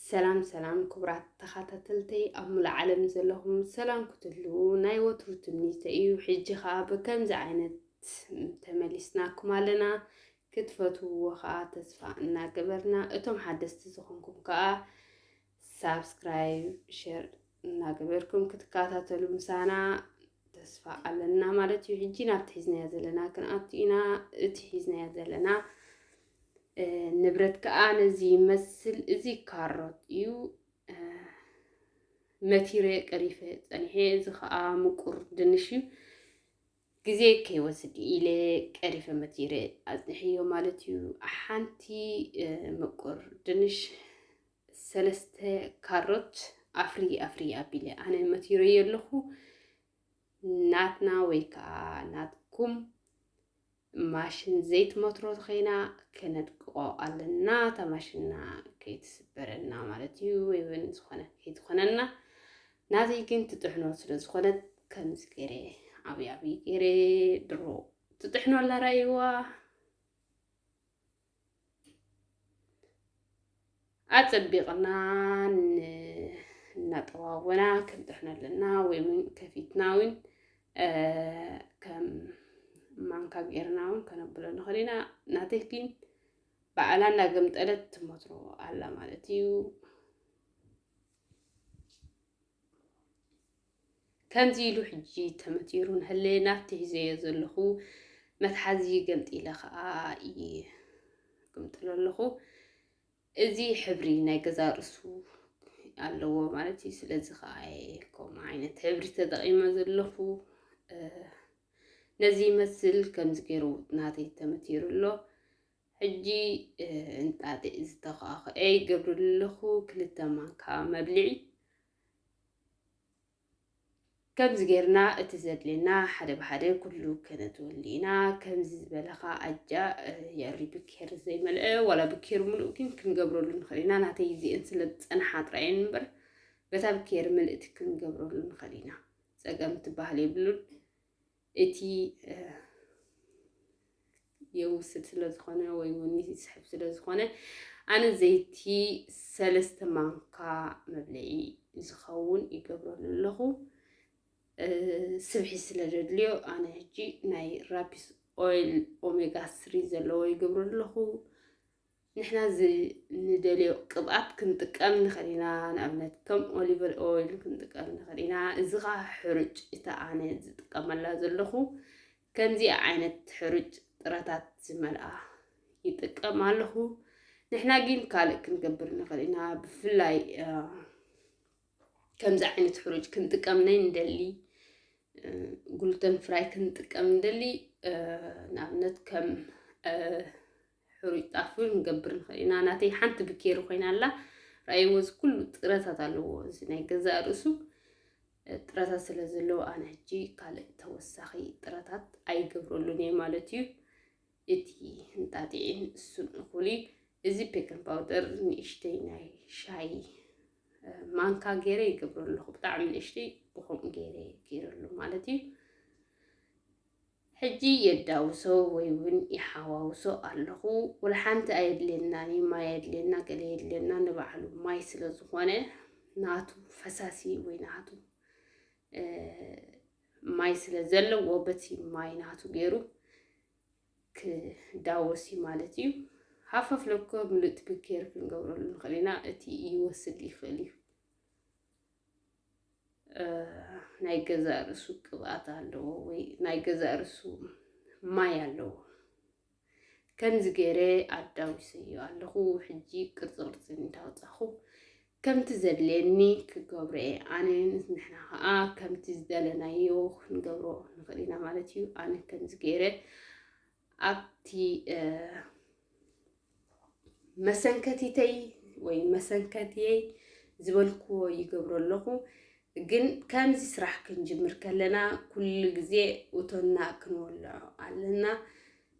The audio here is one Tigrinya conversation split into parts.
ሰላም ሰላም ክቡራት ተኸታተልተይ ኣብ ሙሉእ ዓለም ዘለኹም ሰላም ክትህልዉ ናይ ወትሩ ትምኒተይ እዩ። ሕጂ ኸኣ ብከምዚ ዓይነት ተመሊስናኩም ኣለና። ክትፈትውዎ ኸኣ ተስፋ እናገበርና፣ እቶም ሓደስቲ ዝኾንኩም ከኣ ሳብስክራይብ፣ ሸር እናገበርኩም ክትከታተሉ ምሳና ተስፋ ኣለና ማለት እዩ። ሕጂ ናብቲ ሒዝናዮ ዘለና ክንኣቱ ኢና። እቲ ሒዝናዮ ዘለና ንብረት ከኣ ነዚ ይመስል። እዚ ካሮት እዩ። መቲረ ቀሪፈ ጸኒሐ። እዚ ከኣ ምቁር ድንሽ እዩ። ግዜ ከይወስድ ኢለ ቀሪፈ መቲረ ኣጽኒሐዮ ማለት እዩ። ሓንቲ ምቁር ድንሽ፣ ሰለስተ ካሮት ኣፍሪ ኣፍሪ ኣቢለ ኣነ መቲረዮ ኣለኹ። ናትና ወይ ከኣ ናትኩም ማሽን ዘይትመትሮ ተኸይና ከነድቅቆ ኣለና። እታ ማሽንና ከይትስበረልና ማለት እዩ፣ ወይ እውን ዝኾነ ከይትኾነና። ናተይ ግን ትጥሕኖ ስለ ዝኾነት ከምዚ ገይረ ዓብይ ዓብይ ገይረ ድሮ ትጥሕኖ ኣላ፣ ራእይዋ። ኣጸቢቕና ን-፣ እናጠዋወና ክንጥሕኖ ኣለና፣ ወይ እውን ከፊትና እውን፣ እ፣ ከም ማንካ ጌርና እውን ከነብሎ ንኽእል ኢና። ናተይ ግን ባዕላ እናገምጠለት ትመትሮ ኣላ ማለት እዩ። ከምዚ ኢሉ ሕጂ ተመቲሩ ንሀለ ናብቲ ሒዘዮ ዘለኹ መትሓዚ ገምጢለ ኸኣ ይግምጥሎ ኣለኹ። እዚ ሕብሪ ናይ ገዛእ ርእሱ ኣለዎ ማለት እዩ። ስለዚ ኸኣ እየ ከምኡ ዓይነት ሕብሪ ተጠቒመ ዘለኹ። እ፣ ነዚ ይመስል ከምዚ ገይሩ ናተይ ተመቲሩ ኣሎ። ሕጂ፣ እ፣ እንጣጢዕ ዝተኻኽአ ይገብረሉ ኣለኹ። ክልተ ማንካ መብልዒ። ከምዚ ጌርና እቲ ዘድልየና ሓደ ብሓደ ኩሉ ከነትወሉ ኢና። ከምዚ ዝበለ ኸኣ ኣጃ፣ እ፣ የእሪ ብኬር ዘይመልአ ዋላ ብኬር ምሉእ ግን ክንገብረሉ ንኽእል ኢና። ናተይ እዚአን ስለ ዝጸንሓ ጥራይ እየን እምበር በታ ብኬር ምልእቲ ክንገብረሉ ንኽእል ኢና። ጸገም ትበሃል የብሉን። እቲ፣ እ፣ የውስድ ስለ ዝኾነ ወይ እውን ይስሕብ ስለ ዝኾነ ኣነ ዘይቲ ሰለስተ ማንካ መብልዒ ዝኸውን ይገብረሉ ኣለኹ። እ፣ ስብሒ ስለ ዘድልዮ ኣነ ሕጂ ናይ ራፒስ ኦይል ኦሜጋ ስሪ ዘለዎ ይገብረሉ ኣለኹ። ንሕና ዝ-፣ ንደልዮ ቅብኣት ክንጥቀም ንኽእል ኢና። ንኣብነት ከም ኦሊቨ ኦይል ክንጥቀም ንኽእል ኢና። እዚ ኸኣ ሕሩጭ እታ ኣነ ዝጥቀመላ ዘለኹ ከምዚኣ ዓይነት ሕሩጭ ጥረታት ዝመልኣ ይጥቀም ኣለኹ። ንሕና ግን ካልእ ክንገብር ንኽእል ኢና። ብፍላይ፣ እ፣ ከምዚ ዓይነት ሕሩጭ ክንጥቀም ነይ ንደሊ፣ እ፣ ግሉተን ፍራይ ክንጥቀም ንደሊ፣ እ፣ ንኣብነት ከም፣ እ፣ ሕሩጭ ጣፍ እውን ክንገብር ንኽእል ኢና። ናተይ ሓንቲ ብኬሪ ኮይና ኣላ። ረኣይዎ፣ እዚ ኩሉ ጥረታት ኣለዎ። እዚ ናይ ገዛእ ርእሱ፣ እ፣ ጥረታት ስለ ዘለዎ ኣነ ሕጂ ካልእ ተወሳኺ ጥረታት ኣይገብረሉን እየ ማለት እዩ። እቲ እንጣጢዕን እሱን እኹል እዩ። እዚ ቤኪንግ ፓውደር ንእሽተይ ናይ ሻሂ፣ እ፣ ማንካ ገይረ ይገብሮ ኣለኹ። ብጣዕሚ ንእሽተይ ብኸምኡ ገይረ ገይረሉ ማለት እዩ። ሕጂ የዳውሶ ወይ እውን ይሓዋውሶ ኣለኹ። ወላ ሓንቲ ኣየድልየናን እዩ። ማይ ኣየድልየና፣ ገለ የድልየና፣ ንባዕሉ ማይ ስለ ዝኾነ ናቱ ፈሳሲ ወይ ናቱ፣ እ፣ ማይ ስለ ዘለዎ በቲ ማይ ናቱ ገይሩ ክዳወስ እዩ ማለት እዩ። ሃፈፍ ለኮ ምልእቲ ብኬር ክንገብረሉ ንኽእል ኢና። እቲ ይወስድ ይኽእል እዩ። እ፣ ናይ ገዛእ ርእሱ ቅብኣት ኣለዎ ወይ ናይ ገዛእ ርእሱ ማይ ኣለዎ። ከምዚ ገይረ ኣዳዊሰዮ ኣለኹ። ሕጂ ቅርጺ ቅርጺ እንዳውጻኹ ከምቲ ዘድልየኒ ክገብሮ እየ። ኣነ ንሕና ኸኣ ከምቲ ዝደለናዮ ክንገብሮ ንኽእል ኢና ማለት እዩ። ኣነ ከምዚ ገይረ ኣብቲ፣ እ፣ መሰንከቲተይ ወይ መሰንከትየይ ዝበልክዎ ይገብሮ ኣለኹ። ግን ከምዚ ስራሕ ክንጅምር ከለና ኩሉ ግዜ እቶንና ክንወልዖ ኣለና።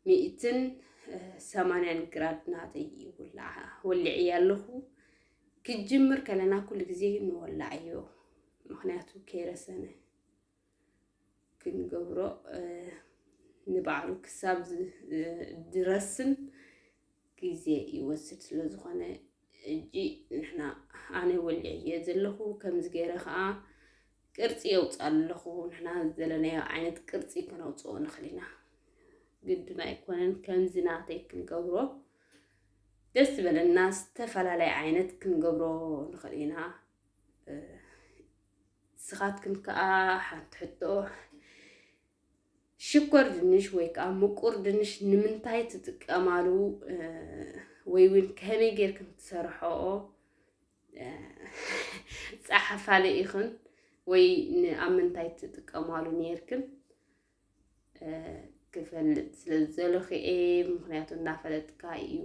ሚእትን ሰማንያን ግራድ ናተይ ይውላዓ፣ ወሊዐያ ኣለኹ። ክጅምር ከለና ኩሉ ግዜ ንወላዓዮ። ምኽንያቱ ከይረሰነ ክንገብሮ፣ እ፣ ንባዕሉ ክሳብ ዝ-፣ እ፣ ድረስን ግዜ ይወስድ። ስለ ዝኾነ፣ ሕጂ ንሕና፣ ኣነ ወሊዐ እየ ዘለኹ፣ ከምዚ ገይረ ኸዓ ቅርጺ የውፅእ ኣለኹ። ንሕና ዝደለናዮ ዓይነት ቅርጺ ክነውፅኦ ንኽእል ኢና። ግድን ኣይኮነን ከምዚ ናተይ ክንገብሮ፣ ደስ ዝበለና ዝተፈላለየ ዓይነት ክንገብሮ ንኽእል ኢና። እ፣ ንስኻትክን ከኣ ሓንቲ ሕቶ፣ ሽኮር ድንሽ ወይ ከኣ ምቁር ድንሽ ንምንታይ ትጥቀማሉ? እ፣ ወይ እውን ከመይ ጌርክን ትሰርሐኦ? እ፣ ጸሓፋለ ኢኽን ወይ ን-፣ ኣብ ምንታይ ትጥቀማሉ ኔርክን? እ፣ ክፈልጥ ስለ ዝደለኹ እየ፣ ምኽንያቱ እናፈለጥካ እዩ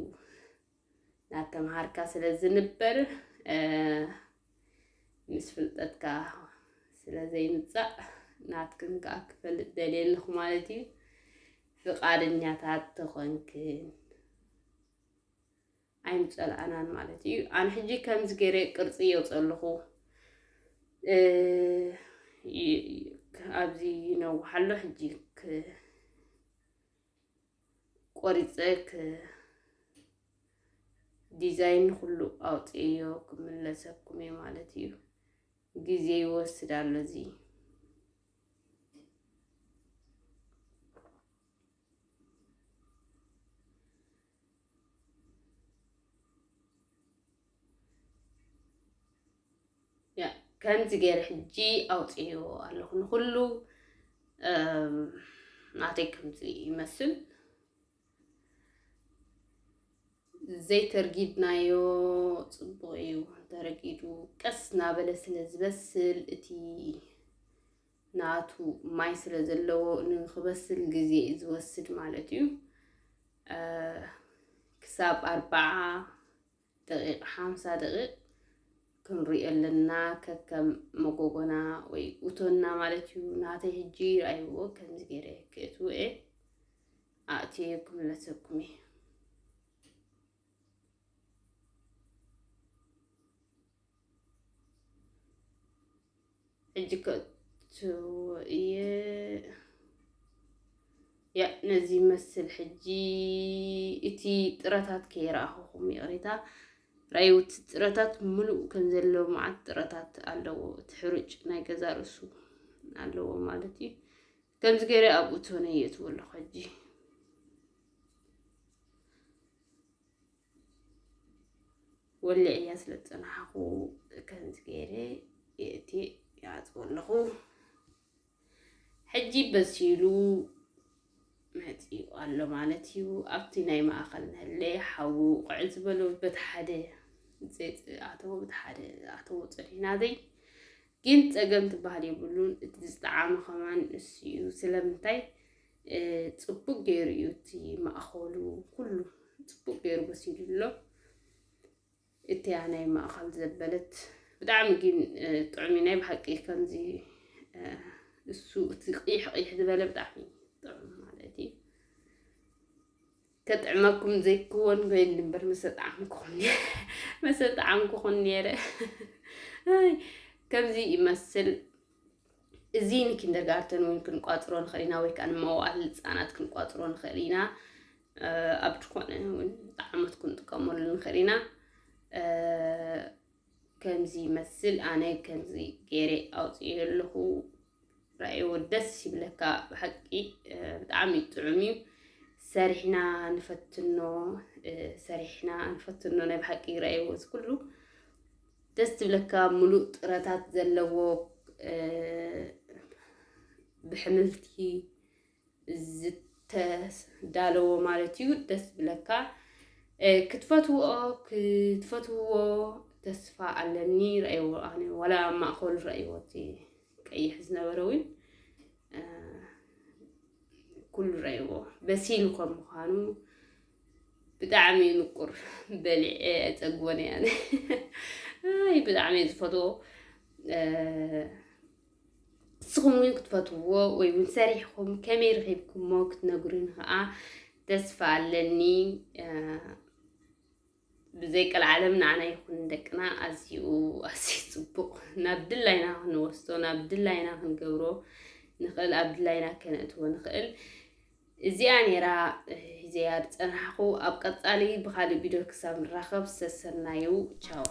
እናተምሃርካ ስለ ዝንበር፣ እ፣ ምስ ፍልጠትካ ስለ ዘይምጻእ ናትክን ከኣ ክፈልጥ ደልየ ኣለኹ ማለት እዩ። ፍቓደኛታት ተኾንክን ኣይምጸልኣናን ማለት እዩ። ኣነ ሕጂ ከምዚ ገይረ ቅርጺ የውጽእ ኣለኹ። እ፣ ይ-፣ ይ-፣ ኣብዚ ይነውሕ ኣሎ። ሕጂ ክ-፣ ቆሪጸ ክ-፣ ዲዛይን ኩሉ ኣውፅእዮ ክምለሰኩም እየ ማለት እዩ። ግዜ ይወስድ ኣሎ እዚ። ያ፣ ከምዚ ገይረ ሕጂ ኣውፅእዮ ኣለኹ ንኹሉ። እም፣ ናተይ ከምዚ ይመስል። ዘይተርጊድናዮ ጽቡቕ እዩ። ተረጊዱ ቀስ እናበለ ስለ ዝበስል፣ እቲ ናቱ ማይ ስለ ዘለዎ ንኽበስል ግዜ እዩ ዝወስድ ማለት እዩ። እ፣ ክሳብ ኣርብዓ ደቂቕ፣ ሓምሳ ደቂቕ ክንሪኦ ኣለና፣ ከከም መጎጎና ወይ እቶንና ማለት እዩ። ናተይ ሕጂ ይርኣይዎ፣ ከምዚ ገይረ ክእትዎ እየ። ኣእትየ ክምለሰኩም እየ። ሕጂ ከእትዎ እየ። ያ፣ ነዚ ይመስል። ሕጂ እቲ ጥረታት ከይረኣኹኹም ይቕሬታ። ራእዩ እቲ ጥረታት ምሉእ ከም ዘለዎ መዓት ጥረታት ኣለዎ። እቲ ሕሩጭ ናይ ገዛ ርእሱ ኣለዎ ማለት እዩ። ከምዚ ገይረ ኣብ እቶነይ የእትዎ ኣለኹ ሕጂ። ወሊዐያ ስለ ዝጸናሕኩ ከምዚ ገይረ የእትየ ይኣጽዎ ኣለኹ። ሕጂ በሲሉ መጺኡ ኣሎ ማለት እዩ። ኣብቲ ናይ ማእኸል ንህለ ሓዊ ውቕዕ ዝበሎ በቲ ሓደ ዘይኣተዎ፣ በቲ ሓደ ኣተዎ ጸኒሕና ዘይ ግን ጸገም ትበሃል የብሉን። እቲ ዝጠዓመ ከማን እሱ እዩ። ስለምንታይ? እ፣ ጽቡቕ ገይሩ እዩ እቲ ማእኸሉ፣ ኩሉ ጽቡቕ ገይሩ በሲሉ ኣሎ። እቲያ ናይ ማእኸል ዘበለት ብጣዕሚ ግን፣ እ፣ ጥዑም እዩ። ናይ ብሓቂ ከምዚ፣ እ፣ እሱ እቲ ቂሕ ቂሕ ዝበለ ብጣዕሚ ጥዑም ማለት እዩ። ከጥዕመኩም ዘይክወን በይኒ እምበር መሰጣዕምኩኹም ነ-፣ መሰጣዕምኩኹም ነይረ። ኣይ፣ ከምዚ ይመስል። እዚ ንኪንደርጋርተን እውን ክንቋጽሮ ንኽእል ኢና፣ ወይ ከኣ ንመዋእለ ህጻናት ክንቋጽሮ ንኽእል ኢና። እ፣ ኣብ ዝኾነ እውን ዓመት ክንጥቀመሉ ንኽእል ኢና። እ፣ ከምዚ ይመስል። ኣነ ከምዚ ገይረ ኣውፅኤ ኣለኹ። ራእይዎ ደስ ይብለካ ብሓቂ፣ እ፣ ብጣዕሚ ጥዑም እዩ። ሰሪሕና ንፈትኖ፣ እ፣ ሰሪሕና ንፈትኖ። ናይ ብሓቂ ራእይዎ እዚ ኩሉ ደስ ትብለካ፣ ምሉእ ጥረታት ዘለዎ፣ እ፣ ብሕምልቲ ዝተዳለዎ ማለት እዩ። ደስ ብለካ። እ፣ ክትፈትውኦ፣ ክትፈትውዎ ተስፋ ኣለኒ። ራእይዎ ኣነ ዋላ ኣብ ማእኸሉ ራእይዎ እቲ ቀይሕ ዝነበረ እውን፣ እ፣ ኩሉ ራእይዎ በሲሉ ከም ምዃኑ ብጣዕሚ ምቁር በሊዐ ኣይጸግቦን እየ ኣነ። ኣይ፣ ብጣዕሚ እየ ዝፈትዎ። እ፣ ንስኹም እውን ክትፈትውዎ ወይ እውን ሰሪሕኹም ከመይ ረኺብኩሞ ክትነግሩኒ ኸዓ ተስፋ ኣለኒ። እ፣ ብዘይ ቀልዓለም ንዓና ይኹን ንደቅና ኣዝዩ ኣዝዩ ጽቡቕ፣ ናብ ድላይና ክንወስዶ፣ ናብ ድላይና ክንገብሮ ንኽእል፣ ኣብ ድላይና ከነእትዎ ንኽእል። እዚኣ ነይራ ሒዘያ ዝጸናሕኩ። ኣብ ቀጻሊ ብኻልእ ቪድዮ ክሳብ ንራኸብ ሰሰናዩ። ቻው።